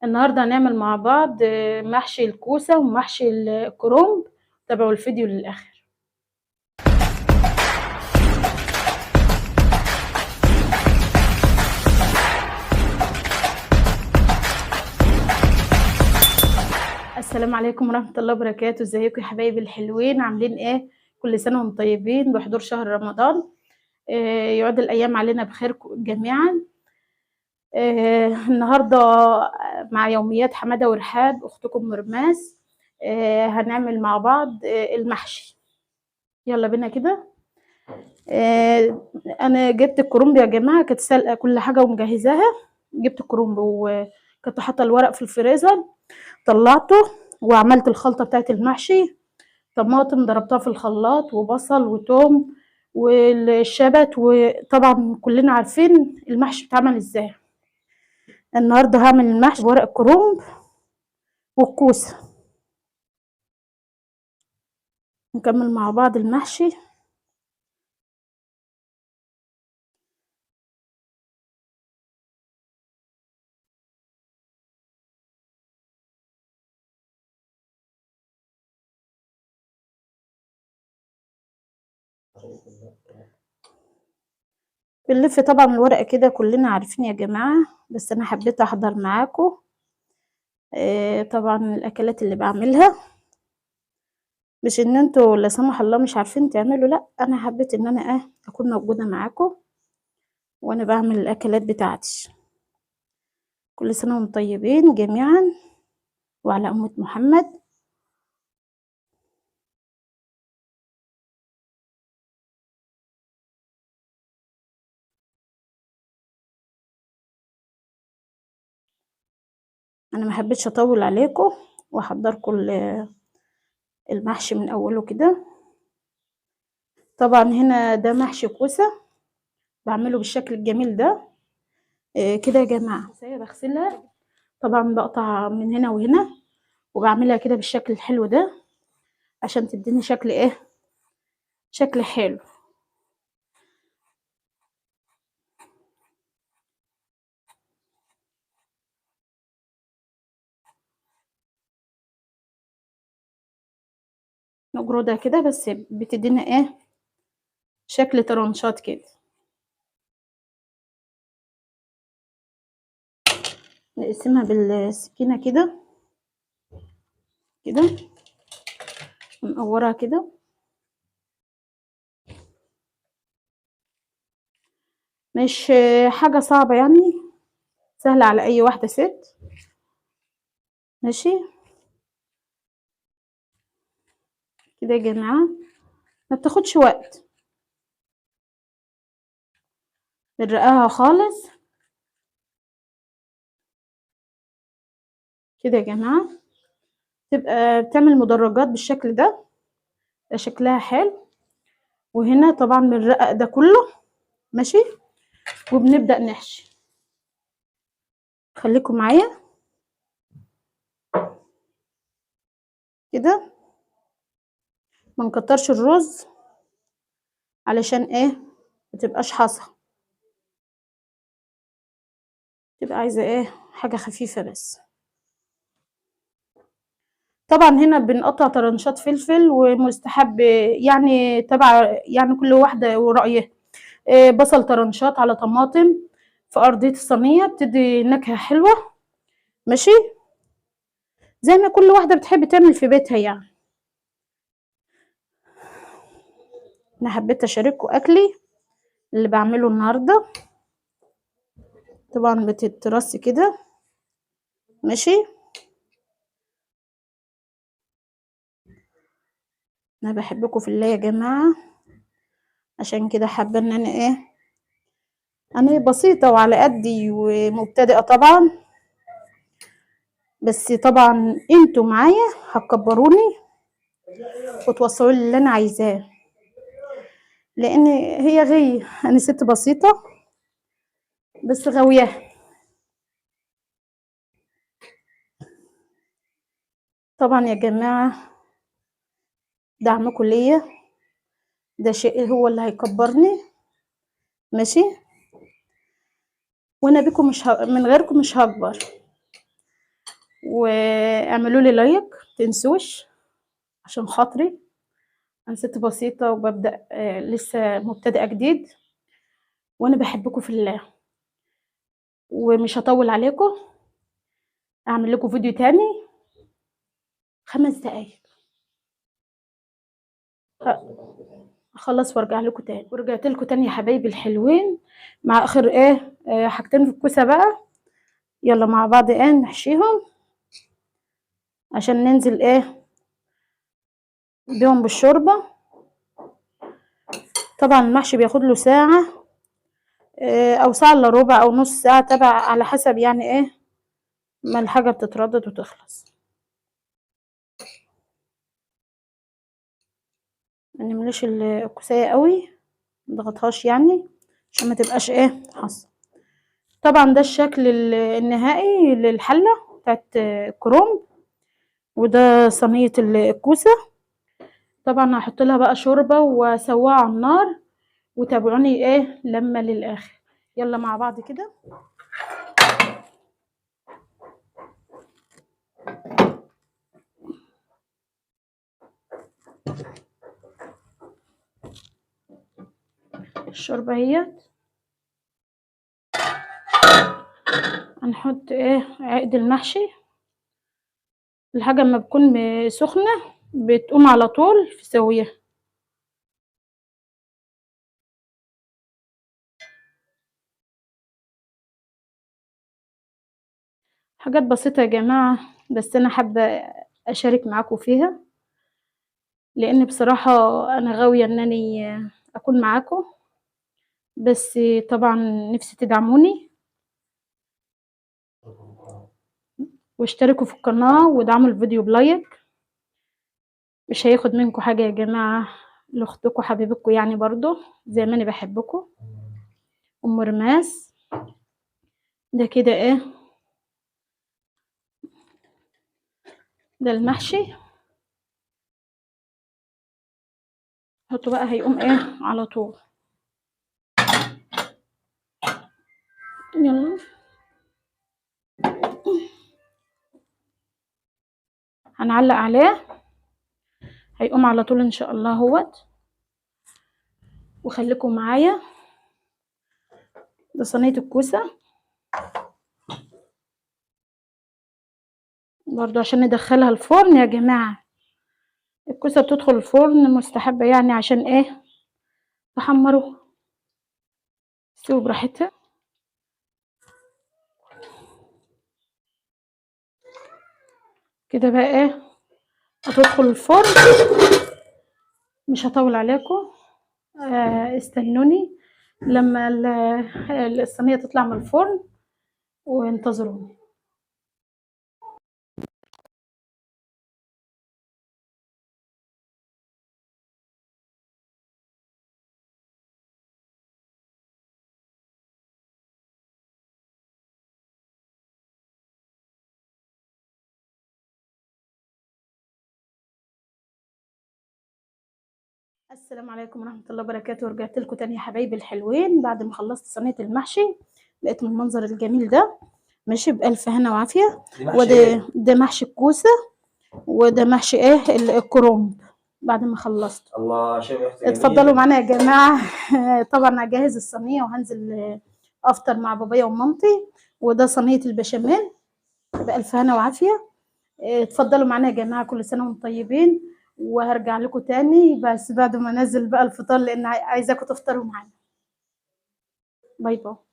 النهارده هنعمل مع بعض محشي الكوسه ومحشي الكرنب. تابعوا الفيديو للاخر. السلام عليكم ورحمة الله وبركاته. ازيكم يا حبايبي الحلوين؟ عاملين ايه؟ كل سنة وانتم طيبين بحضور شهر رمضان. يعود الايام علينا بخير جميعا. النهارده مع يوميات حمادة ورحاب اختكم مرماس. هنعمل مع بعض المحشي. يلا بينا كده. انا جبت الكرنب يا جماعة، كانت سالقه كل حاجة ومجهزاها. جبت الكرنب وكنت حاطه الورق في الفريزر، طلعته وعملت الخلطة بتاعت المحشي. طماطم ضربتها في الخلاط، وبصل وتوم والشبت، وطبعا كلنا عارفين المحشي بيتعمل ازاي. النهارده هعمل المحشي بورق الكرنب والكوسه. نكمل مع بعض المحشي. بنلف طبعا الورقة كده، كلنا عارفين يا جماعة، بس انا حبيت احضر معاكم. طبعا الاكلات اللي بعملها، مش ان انتوا لا سمح الله مش عارفين تعملوا، لا، انا حبيت ان انا اكون موجودة معاكم وانا بعمل الاكلات بتاعتي. كل سنة وانتم طيبين جميعا وعلى امه محمد. انا ما حبيتش اطول عليكم واحضركم المحشي من اوله كده. طبعا هنا ده محشي كوسة، بعمله بالشكل الجميل ده. كده يا جماعة. بغسلها طبعا، بقطع من هنا وهنا وبعملها كده بالشكل الحلو ده عشان تديني شكل ايه، شكل حلو. نجردها كده بس بتدينا ايه، شكل طرنشات كده. نقسمها بالسكينة كده كده، نقورها كده. مش حاجة صعبة يعني، سهلة على اي واحدة ست. ماشي كده يا جماعة، ما بتاخدش وقت. بنرقها خالص كده يا جماعة، تبقى بتعمل مدرجات بالشكل ده، ده شكلها حلو. وهنا طبعا بنرقق ده كله، ماشي، وبنبدأ نحشي. خليكم معايا كده، ما نكترش الرز علشان ايه، ما تبقاش حصى، تبقى عايزه ايه، حاجة خفيفة بس. طبعا هنا بنقطع طرنشات فلفل، ومستحب يعني تبع يعني كل واحدة ورايها. بصل طرنشات على طماطم في ارضية الصينية، بتدي نكهة حلوة. ماشي، زي ما كل واحدة بتحب تعمل في بيتها يعني. انا حبيت اشارككم اكلي اللي بعمله النهارده. طبعا بتترص كده، ماشي. انا بحبكم في الله يا جماعة، عشان كده حابة ان انا ايه، انا بسيطة وعلى قدي ومبتدئه طبعا، بس طبعا انتوا معايا هتكبروني وتوصلوا لي اللي انا عايزاه، لان هي غي انا ست بسيطة بس غاوياها. طبعا يا جماعة دعمكم ليا ده شيء هو اللي هيكبرني، ماشي. وانا بكم مش من غيركم مش هكبر. واعملوا لي like متنسوش عشان خاطري، انا ست بسيطة وببدا لسه مبتدئة جديد، وانا بحبكم في الله، ومش هطول عليكم. اعمل لكم فيديو تاني 5 دقايق اخلص وارجع لكم تاني. ورجعت لكم تاني يا حبايبي الحلوين مع اخر ايه حاجتين في الكوسه بقى. يلا مع بعض ايه نحشيهم عشان ننزل ايه بيهم بالشوربه. طبعا المحشي بياخد له ساعة او ساعة الا ربع او نص ساعة، تبع على حسب يعني ايه ما الحاجة بتتردد وتخلص. ما نملاش الكوسايه قوي، مضغطهاش يعني عشان ما تبقاش ايه حصة. طبعا ده الشكل النهائي للحله بتاعت الكرنب، وده صينية الكوسه. طبعا هحط لها بقى شوربة واسويها على النار، وتابعوني ايه لما للاخر. يلا مع بعض كده. الشوربة اهيت، هنحط ايه عقد المحشي. الحاجة اما بتكون سخنة بتقوم على طول في سويها. حاجات بسيطة يا جماعة، بس انا حابة اشارك معاكم فيها، لان بصراحة انا غاويه انني اكون معاكم، بس طبعا نفسي تدعموني واشتركوا في القناة ودعموا الفيديو بلايك. مش هياخد منكم حاجة يا جماعة، لاختكم حبيبتكم يعني، برضو زي ما انا بحبكم. ام رماس ده كده ايه ده المحشي، حطه بقى هيقوم ايه على طول. يلا هنعلق عليه، هيقوم على طول ان شاء الله اهوت. وخليكم معايا. ده صينية الكوسه برضو عشان ندخلها الفرن يا جماعة. الكوسه بتدخل الفرن مستحبة يعني، عشان ايه تحمروها تستوي براحتها. كده بقى ايه هتدخل الفرن. مش هطول عليكم، استنوني لما الصينية تطلع من الفرن وانتظروني. السلام عليكم ورحمة الله وبركاته. ورجعت لكم تاني يا حبايبي الحلوين بعد ما خلصت صينية المحشي. بقت من المنظر الجميل ده، ماشي بألف هنا وعافية. وده ده محشي الكوسة، وده محشي ايه الكرنب بعد ما خلصت. الله، شايف ريحته. اتفضلوا معانا يا جماعة. طبعا هجهز الصينية وهنزل افطر مع بابايا ومامتي. وده صينية البشاميل بألف هنا وعافية. اتفضلوا معانا يا جماعة، كل سنة وانتم طيبين. وهرجع لكم تاني بس بعد ما انزل بقى الفطار، لان عايزاكم تفطروا معانا. bye bye.